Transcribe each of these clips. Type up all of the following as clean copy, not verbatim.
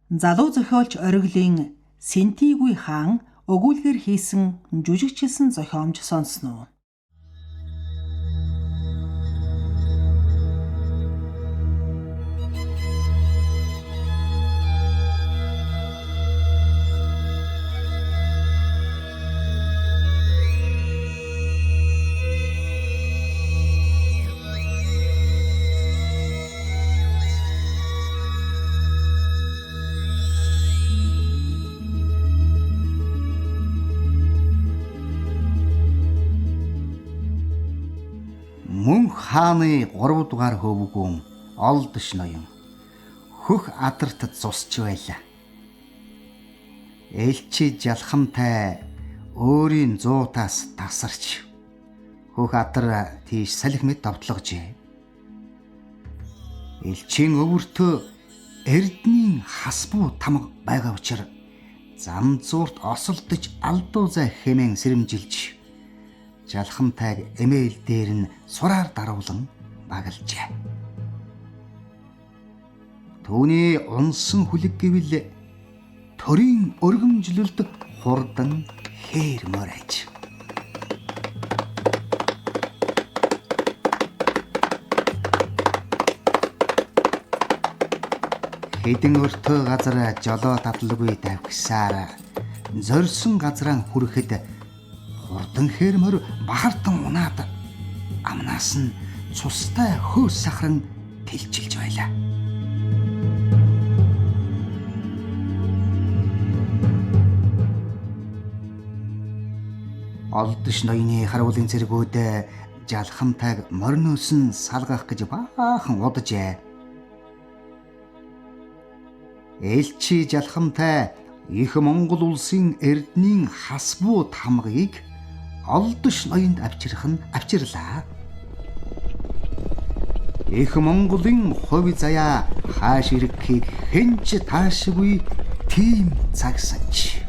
Залуу зохиолч Оргилын Сэнтийгүй хаан өгүүлгээр хийсэн жүжигчилсэн зохиомж сонсноо. Мөнх хааны 3 дугаар хөвгүүн Олдош ноён хөх адарт зусч байлаа. Элчи жалхамтай өөрийн зуутаас тасарч хөх адар тийш салхи мэт довтлогжээ. Элчийн өвөртөө Эрдэнийн хасбуу тамга байгаа учир зам зуурт осолдож алдуу зай хэмээн сэрэмжилж жалхамтайг эмээл дээр нь сураар даруулан багалжээ. Түүний унсан хүлэг гэвэл төрийн өргөмжлөлд хурдан хээр морайж. Хэдэн өртөө газар жолоо тадлгүй тавхисаар зорьсон газраа хүрэхэд хурдан хээр морь бахартан унаад амнаас нь цустай хөөс сахран тэлчилж байлаа. Олдош ноёны харуулын цэргүүд жалхамтайг морноос нь салгах гэж баахан уджээ. Элчи жалхамтай их Монгол улсын Эрдэнийн хасбуу тамгыг Олдош ноёнд авчрах нь авчирлаа. Их Монголын хувь заяа хааш ирэхийг хэн ч таашгүй тийм цаг санч.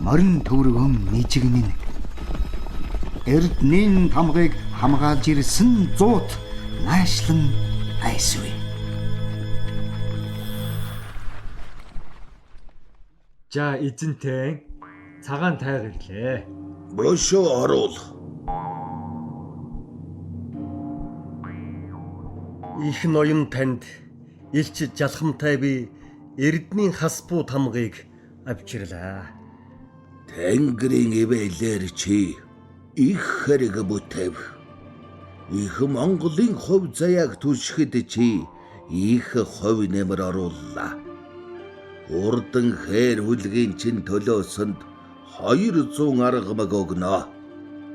Морин төвргөн нижигнэн Эрдэнийн тамгыг хамгаалж ирсэн зуут наашлан айсвэ. За эзэнтэй цагаан тайг ирлээ. Бошоо оруул. Их ноён танд элч жалхамтай би Эрдэнийн хасбуу тамгыг авчирлаа. Тэнгэрийн ивэлэр чи их хэрэг бүтэв. Их Монголын хувь заяаг түшихэд чи их хувь нэмэр орууллаа. Хурдан хээр хүлгийн чин төлөөсөнд 200 аргамаг өгнө.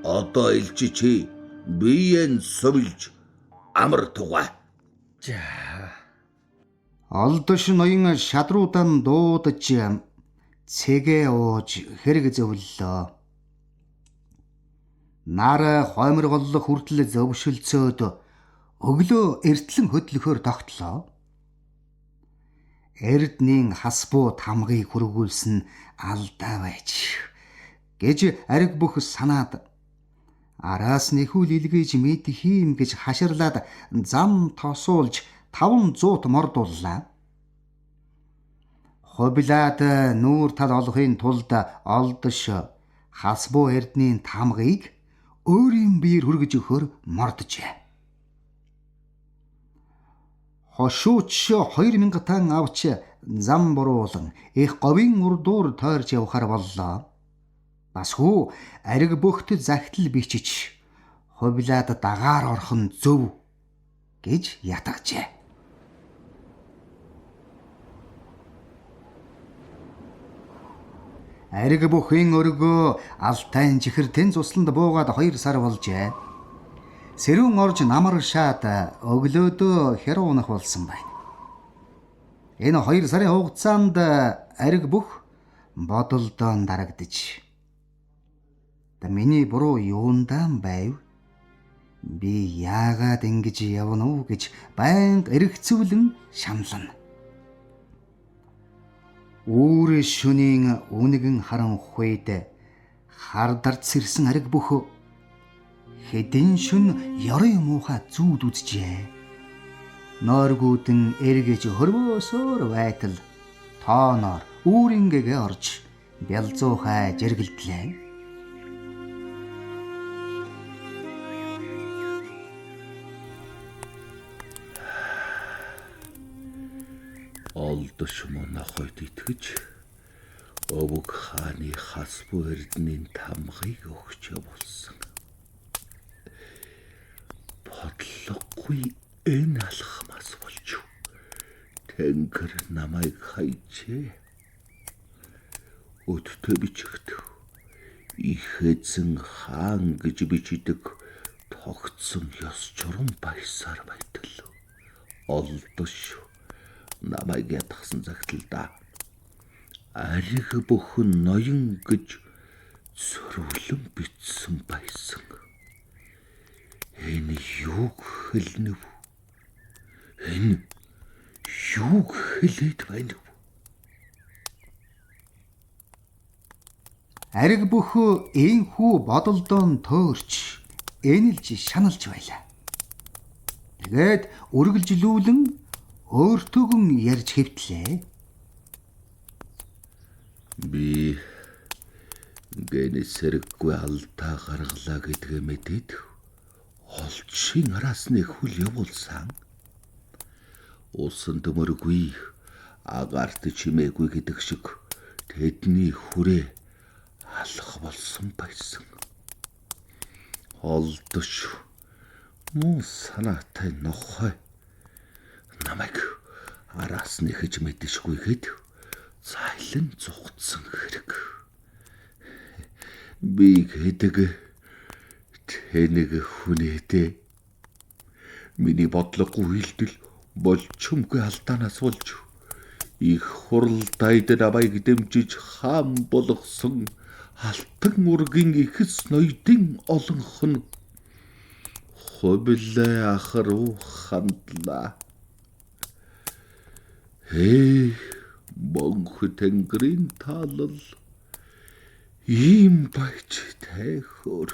Одоо элч чи биеэн сувилж амар тугай. За. Олдош ноён шадруудан дуудаж цэгээ ууж хэрэг зөвлөлөө. Нар хоймор голлох хүртэл зөвшөлдсөөд өглөө эртлэн хөдлөхөөр тогтлоо. Эрдэнийн хасбуу тамгыг хүргүүлсэн алдаа байж гэж ариг бүх санаад араас нэхүүл илгээж мэдэх юм гэж хаширлаад зам тосуулж 500 мордууллаа. Хубилаад нүүр тал олохын тулд Олдош хасбуу Эрдэнийн тамгыг өөрийн биеэр хүргэж өгөхөөр морджээ. Хошууч 2000 тан авч зам буруулан их говийн урдуур тойрч явахар боллоо. Бас хүү ариг бөхт захидал бичиж хувилаад дагаар орох нь зөв гэж ятгажээ. Ариг бүхийн өргөө Алтайн чихэр тэн цусланд буугаад 2 сар болжээ. Сэрүүн орж намар шаад өглөөдөө хяруу унах болсон байна. Энэ 2 сарын хугацаанд ариг бүх бодолдоо дарагдаж. Миний буруу юундаа байв? Би яагаад ингэж явна уу гэж байнга эргцүүлэн шанална. Үүр шөнийн үнэгэн харанхуйд хардарч сэрсэн ариг бүх хэдэн шөн ёрын муухай зүүд үзжээ. Нойргүүдэн эргэж хөрвөөсөөр байтал тооноор үүрингэгээ орж бялзуухай жэргэлдлээ. Олдош мөн нохойд итгэж Өвөг хааны хас буй эрдэнийн тамгыг өгч явуулсан. Бодлогогүй энэ алхмаас болж Тэнгэр намайг хайжээ. Өдтэй бичигдэх их эзэн хаан гэж бичдэг тогтсон ёс журам баясаар байтал. Олдош намайг ядахсан цагт л да. Ариг бүхэн ноён гэж зөрвөлөн бичсэн байсан. Энэ юуг хэлнэ вэ? Энэ юуг хэлээд байна вэ? Ариг бөхөө энхүү бодолдон төөрч энэлж шаналж байлаа. Тэгээд үргэлжлүүлэн өөртөөгөн ярьж хэвтлээ. Би гэнэсэрэггүй алдаа гаргалаа гэдгээ мэдээд олдшийн араас нэг хөл явуулсан. Усан төмөргүй агаарт чимээгүй гэдэг шиг тэдний хүрээ алах болсон байсан. Олдош муу санаатай нохой намайг араас нэхэж мэдэшгүйгээд зайлан зугтсан хэрэг. Би гэдэг тэнэг хүнээдээ. Миний бодлогогүй үйлдэл болчмгүй алдаанаас болж их хуралдайд намайг дэмжиж хаан болгосон алтан ургийн ихэс ноёдын олонх нь Хубилай ах руу хандлаа. Эй, Монх тэнгэрийн таалал ийм байж тайхөр.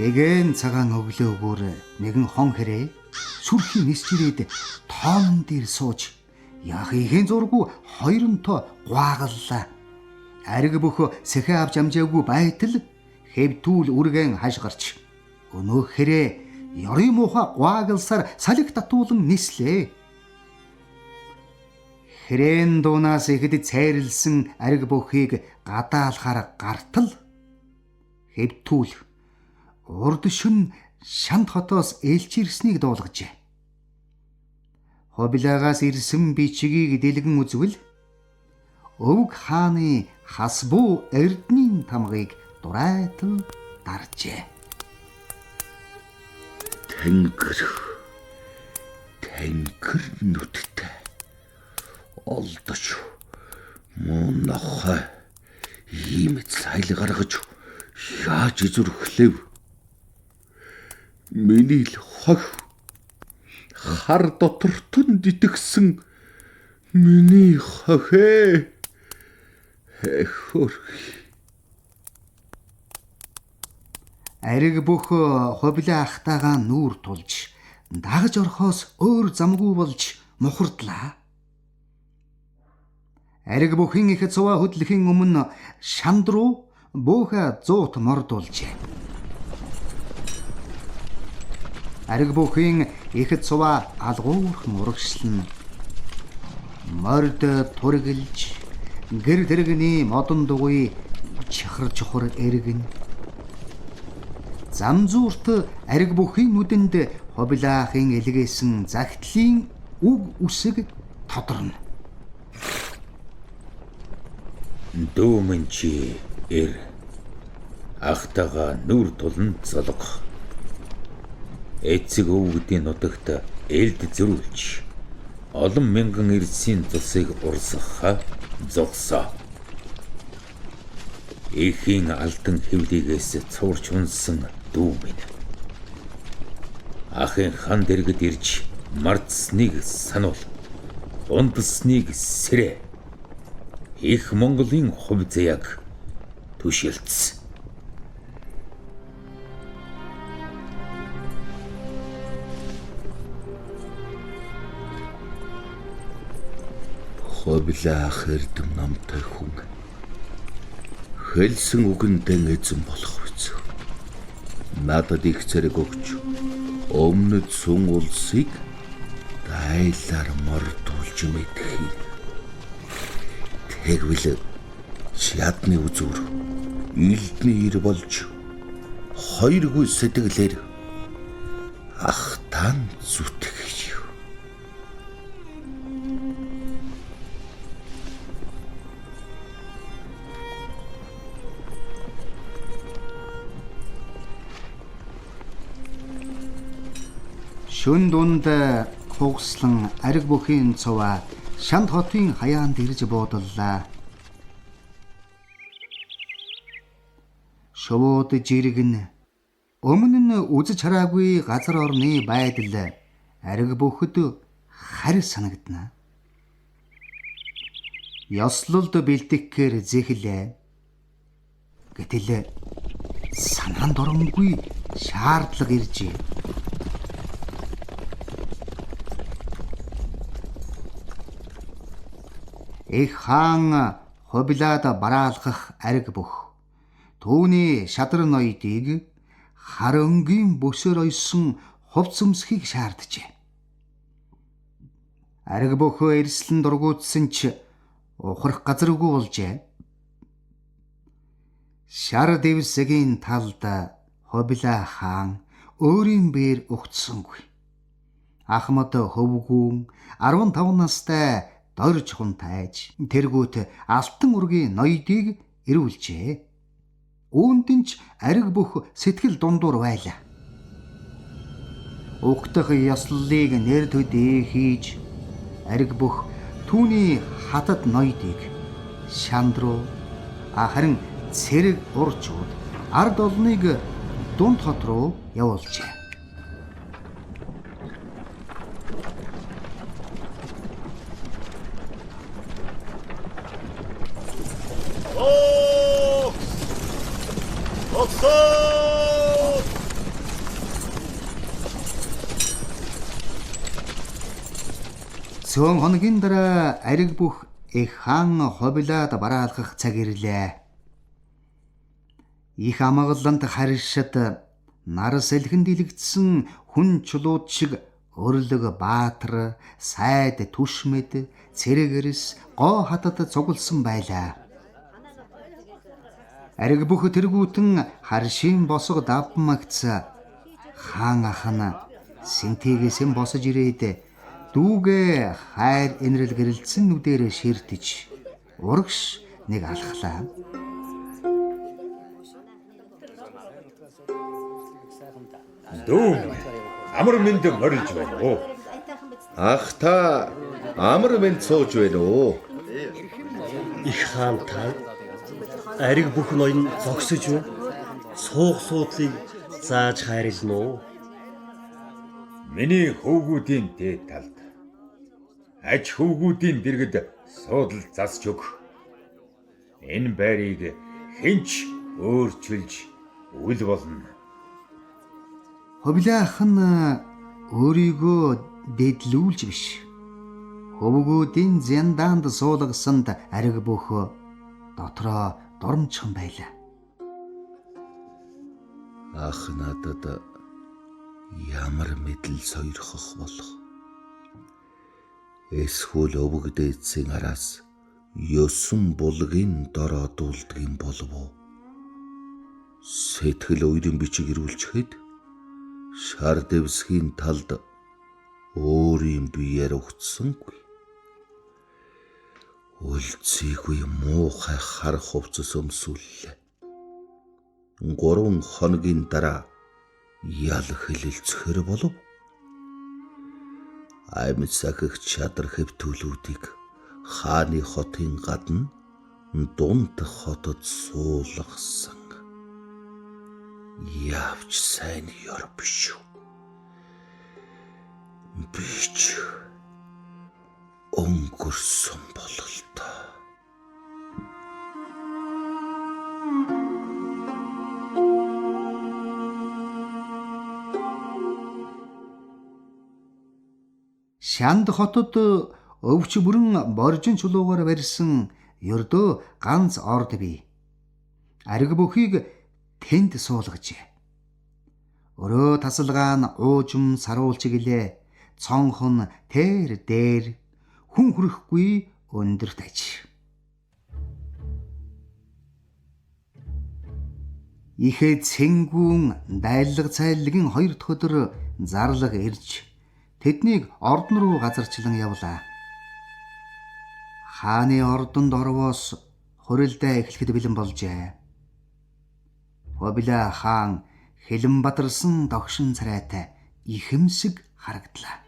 Гэгэн цагаан өглөөгөр нэгэн хон хэрээ сүрхий нисч ирээд тоонон дээр сууж яахын зургүй хоёронтоо гуагаллаа. Ариг бөхөө сэхэ авч амжаагүй байтал хэвтүүл үргэн хашгирч өнөөх хэрээ ёрын муухай гуагалсаар салхи татуулан нислээ. Хэрээн дуунаас ихэд цайрлсан ариг бөхийг гадаалахаар гартал хэвтүүл урд шөн шанд хотоос ээлж ирснийг дуулгажээ. Хобилагаас ирсэн бичгийг дэлгэн үзвэл Өвөг хааны хас буу эрдэнийн тамгыг дурайтал даржээ. Тэнгэр тэнгэр нүдтэй олдоч муу нохой ийм цайл гаргаж яаж зүрхлэв? Миний л хох хар дотор түнд итгэсэн миний хох ээ. Хөр. Ариг бүх хобилаа ахтайгаа нүүр тулж дагаж орхоос өөр замгүй болж мухардлаа. Ариг бүхэн их цуваа хөдлөхийн өмнө шанд руу бөөхө зуут мордуулжээ. Ариг бүхэн их цуваа алгуурхан урагшлна. Морд тургилж гэр тэрэгний модон дугуй чихар чухар эргэн. Зам зүрт ариг бүхийн нүдэнд хобилаахын элгээсэн загтлын үг үсэг тодорно. Дүүмэн чи эр ахтайгаа нүр тулан золго. Эцэг өвгдийн нутагт элд зөрүүлж олон мянган эрдсийн цусыг урсгах зогсоо. Эхийн алдан хэвлийгээс цуурч унсан дүү минь. Ахын хан дэргэд ирж мартсныг сануул. Ундасныг сэрээ. Их Монголын хувь заяаг түшилц. Ховлаа ах эрдэм намтай хүн хэлсэн үгэндээ эзэн болох биз. Надад их зэрэг өгч өмнөд сүн улсыг дайлаар мордуулж мэдэх юм. Тэгвэл чадны үзүүр илдний ир болж хоёргүй сэтгэлээр ахтан зүтгэж. Шөн дунд хугслан ариг бүхийн цуваа Шанд хотын хаяанд ирж буудаллаа. Шувууд жиргэн өмнө нь үзэж хараагүй газар орны байдал ариг бүхэд харь санагдана. Ёслолд бэлтгэхээр зэхлээ. Гэтэл санаанд оромгүй шаардлага иржээ. Их хаан хубилаад бараалхах ариг бүх. Түүний шадар ноёдыг хар өнгийн бөсөр ойсон хувц өмсөхийг шаарджээ. Ариг бөхөө эрслэн дургуутсан ч ухрах газаргүй болжээ. Шар дэвсгийн талд хубилаа хаан өөрийн биеэр угтсангүй. Ахмад хөвгүүн 15 настай дорж хунтайж тэргүүт алтан үргийн ноёдыг ирүүлжээ. Үүнд нь ч ариг бүх сэтгэл дундуур байлаа. Угтах ёслолыг нэр төдий хийж ариг бүх түүний хатад ноёдыг шанд руу харин цэрэг урчууд ард олныг дунд хот руу явуулжээ. Цөөн хоногийн дараа ариг бүх их хаан хобилаад бараалхах цаг ирлээ. Их амгалант харшид нар сэлхэн дэлгдсэн хүн чулууд шиг өрлөг баатар, сайд түшмэд, цэрэг эрс, гоо хатад цугласан байлаа. Ариг бүх тэргүүтэн харшийн босго давмагц хаан ах нь сэнтигээс босож ирээд дүүгээ хайр инрэл гэрэлтсэн нүдэрээ ширтэж урагш нэг алхлаа. Дүү амар мэнд морилж байна уу? Ах та амар мэнд сууж байна уу? Их хаан та ариг бүх ноён зогсож байна. Суух суудлыг зааж хайрлна уу? Миний хөвгүүдийн дээд талд аж хөвгүүдийн дэргэд суудал засч өг. Энэ байрыг хинч өөрчилж үл болно. Ховлаах нь өөрийгөө дэдлүүлж биш. Хөвгүүдийн зяндаанд суулгасанд ариг бүх дотроо дурамчхан байлаа. Ах надад ямар мэдэл сойрхох болох. Эсвэл өвөг дээдсийн араас 9 булгийн дор одуулдаг юм болов уу? Сэтгэл уйрын бичиг ирүүлчихэд шар дэвсгийн талд өөрийн биеэр угтсангүй. Үлцээгүй муухай хар хувцас өмсүүллээ. 3 хоногийн дараа ял хэлэлцэхэр болов. Амьд сахих чадар хэвтүүлүүдийг хааны хотын гадна Дунд хотод суулгасан. Явч сайн ёр биш. Би ч өнгөрсөн бололтой. Шанд хотод өвч бүрэн боржин чулуугаар барьсан ердөө ганц орд бий. Ариг бүхийг тэнд суулгажээ. Өрөө тасалгаа нь уужим саруулч гэлээ. Цонхон тэр дээр хүн хүрэхгүй өндөрт аж. Ихээ цэнгүүн дайлга цайллагын 2 дахь өдөр зарлага ирж тэднийг ордон руу газарчлан явлаа. Хааны ордонд орвоос хурилдаа эхлэхэд бэлэн болжээ. Хобила хаан хилэн бадарсан догшин царайтай ихэмсэг харагдлаа.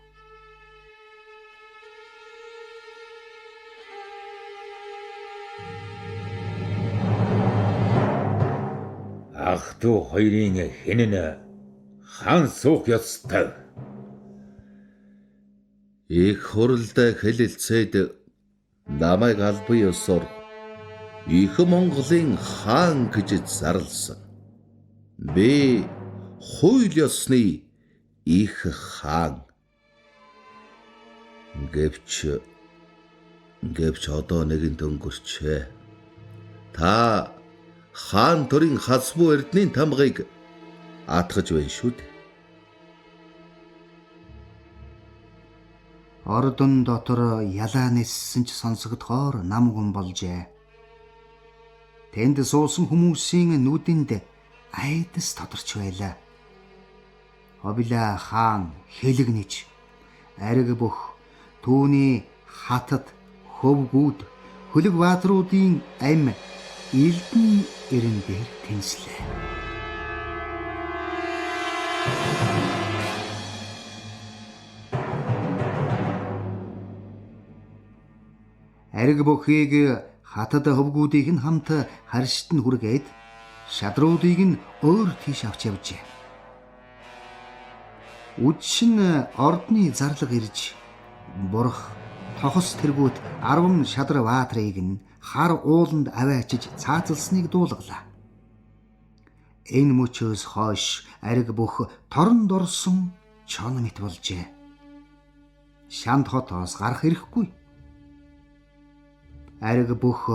Ах トゥ хоёрын хэн нь хаан суух ёстой. Их хуралдаа хэлэлцээд намайг албан ёсоор их Монголын хаан гэж зарласан. Би хууль ёсны их хаан. Гэвч одоо нэгэнт өнгөрчээ. Та хаан төрийн хасбуу эрдний тамгыг атгаж байна шүү дээ. Ордон дотор ялаа ниссэн ч сонсогдохоор намгүн болжээ. Тэнд суусан хүмүүсийн нүдэнд айдас тодорч байлаа. Хобила хаан хэлэгнэж ариг бүх түүний хатад хөвгүүд хөлөг баатруудын ам элдний эрен дээр тэнслээ. Ариг бүхийг хатад хөвгүүдийг нь хамт харшит нь хүргээд шадруудыг нь өөр тийш авч явжээ. Үдшин ордны зарлага ирж бурх тохос тэргүүт 10 шадар баатрыг нь хар ууланд аваачиж цаазалсныг дуулгалаа. Энэ мөчөөс хойш ариг бүх торонд орсон чон мэт болжээ. Шанд хотоос гарах ирэхгүй. Ариг бүх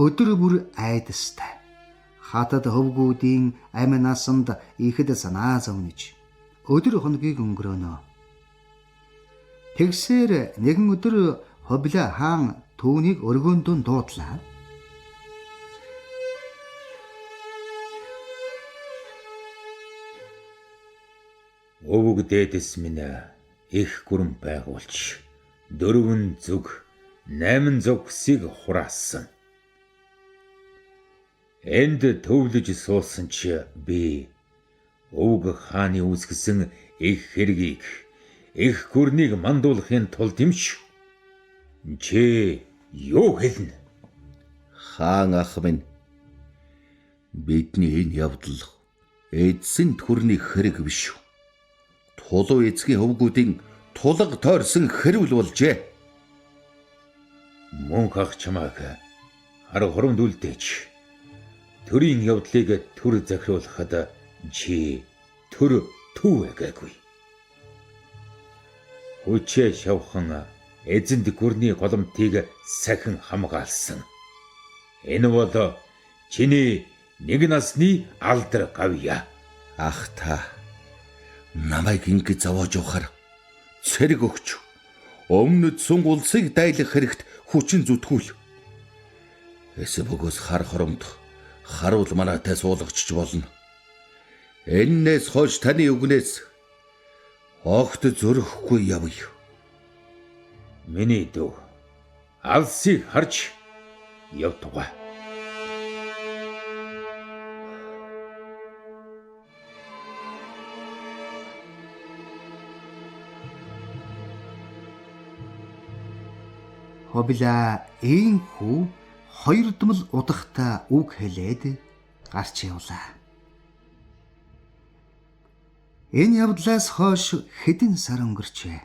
өдөр бүр айдастай. Хатад хөвгүүдийн амь насанд ихэд санаа зовниж өдөр хоногийг өнгөрөөнө. Тэгсээр нэгэн өдөр Хобила хаан түүнийг өргөөндөө дуудлаа. Өвөг дээдэс минь их гүрэн байгуулж 4 зүг 8 зүгсийг хураасан. Энд төвлөж суусан чи би өвөг хааны үүсгэсэн их хэргийг их гүрнийг мандуулахын тулд юм шүү. Чи юу хэлнэ? Хаан ах минь, бидний энэ явдал эзэн төрний хэрэг биш. Тулуу эцгийн хөвгүүдийн тулга тойрсон хэрвэл болжээ. Мөнх ах чамааг хар хурамд үлдээч. Төрийн явдлыг төр захируулахад чи төр түүгээгүй. Хүчээ шавхан эзэнд гүрний голомтыг сахин хамгаалсан. Энэ бол чиний нэг насны алдар гавья. Ах та намайг ингэж зовоож явахаар цэрэг өгч өмнөд сүн улсыг дайлах хэрэгт хүчин зүтгүүл. Эсэ бөгөөс хар хоромд харуул манаатай суулгачч болно. Эннээс хойш таны үгнээс огт зөрөхгүй явъя. Миний дүү алсыг харж явтугай. Хобила ийхүү Хоёрдмол удахта үг хэлээд гарч явлаа. Энэ явдлаас хойш хэдэн сар өнгөрчээ.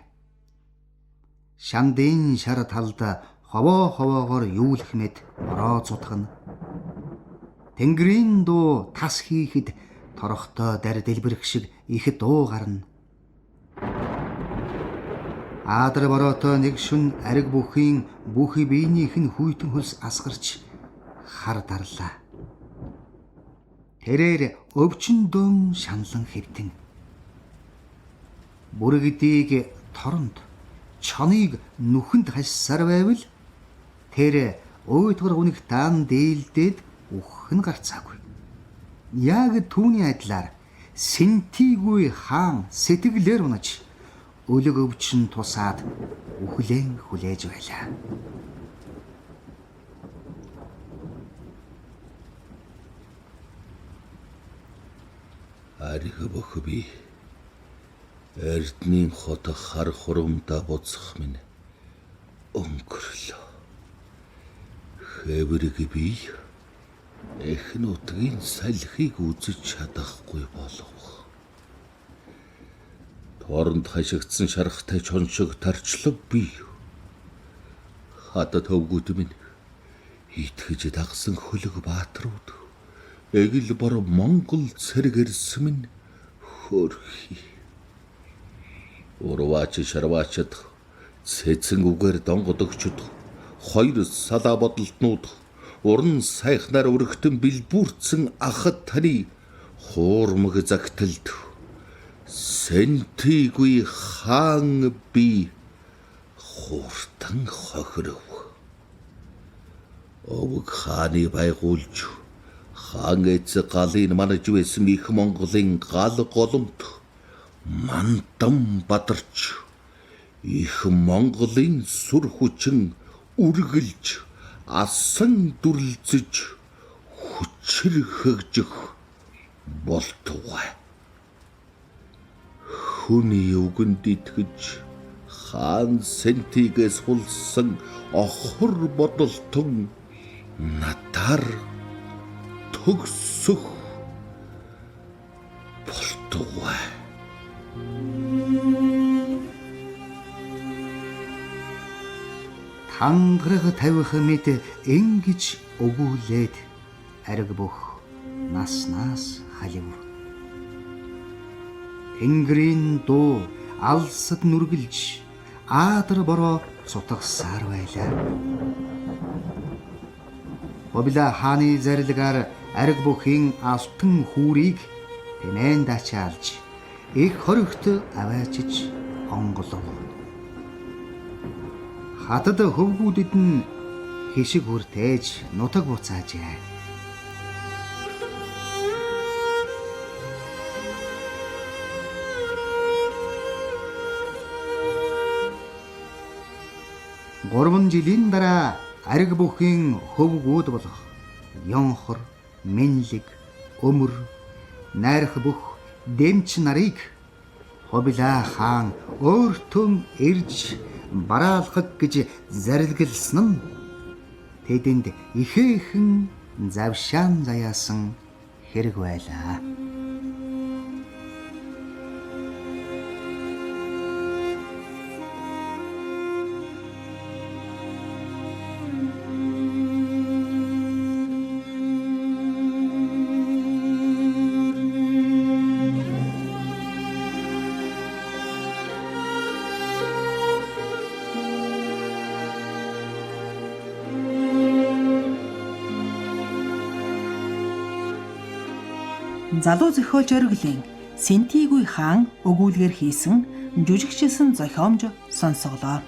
Шандын шар талд ховоо ховоогоор юулах мэт бороо цутгана. Тэнгэрийн дуу тас хийхэд торохтой дарь дэлбэрэх шиг их дуу гарна. Аадар бороотой нэг шүн ариг бүхийн бүхий биенийх нь хүйтэн хөлс асгарч хар дарлаа. Тэрээр өвчин дөөн шаналан хэвтэн. Бүрэгдийг торонд, чоныг нүхэнд хашсаар байвал тэр уйтгар үнэх таан дээлдээд үхэх нь гарцаагүй. Яг түүний адилаар Сэнтийгүй хаан сэтгэлээр унаж өлөг өвчин тусаад үхлэн хүлээж байлаа. Ариг бөх би Эрдний хот хар хурамдаа буцах минь өнгөрлөө. Хэврэг би эх нутгийн салхийг үзэж чадахгүй болов. Торонд хашигдсан шарахтай чон шиг тарчлав би. Хадад хөвгүүд минь итгэж дагсан хөлөг бааtruуд эгэл бор Монгол цэрэг эрс минь хөөрхий. Урваач шарваачд цэцэн үгээр донгодогчд хоёр салаа бодолтнууд уран сайхнаар өргөтөн бэлбүүрцэн ахад таны хуурмаг загталд Сэнтийгүй хаан би хууртан хохиров. Овг хааны байгуулж хаан эцэг галыг манаж байсан их Монголын гал голомт мандам бадарч их Монголын сүр хүчин үргэлж асан дүрлзэж хүчир хөгжих болтугай. Хүний үгэнд итгэж хаан Сэнтигээс хулсан охор бодолтон надаар төгсөх болтугай. Тангараг тавих мэт ингэж өгүүлээд ариг бүх наснаас халив. Тэнгэрийн дуу алсад нүргэлж аадар бороо цутгасаар байлаа. Хубилай хааны зарилгаар ариг бүхийн алтан хүүрийг тэмээн дачаалж их хоригт аваачиж онголов. Хатад хөвгүүдэд нь хишиг хүртээж нутаг буцаажээ. Гурван жилийн дараа ариг бүхийн хөвгүүд болох Ёнхор, Менлэг, Өмөр, Найрах бүх дэмч нарыг Хубилай хаан өөртөө ирж бараалхаг гэж зарилгалсан нь тэдэнд ихээхэн завшаан заяасан хэрэг байлаа. Залуу зохиолч Оргилын Сэнтийгүй хаан өгүүлгээр хийсэн жүжигчилсэн зохиомж сонсголоо.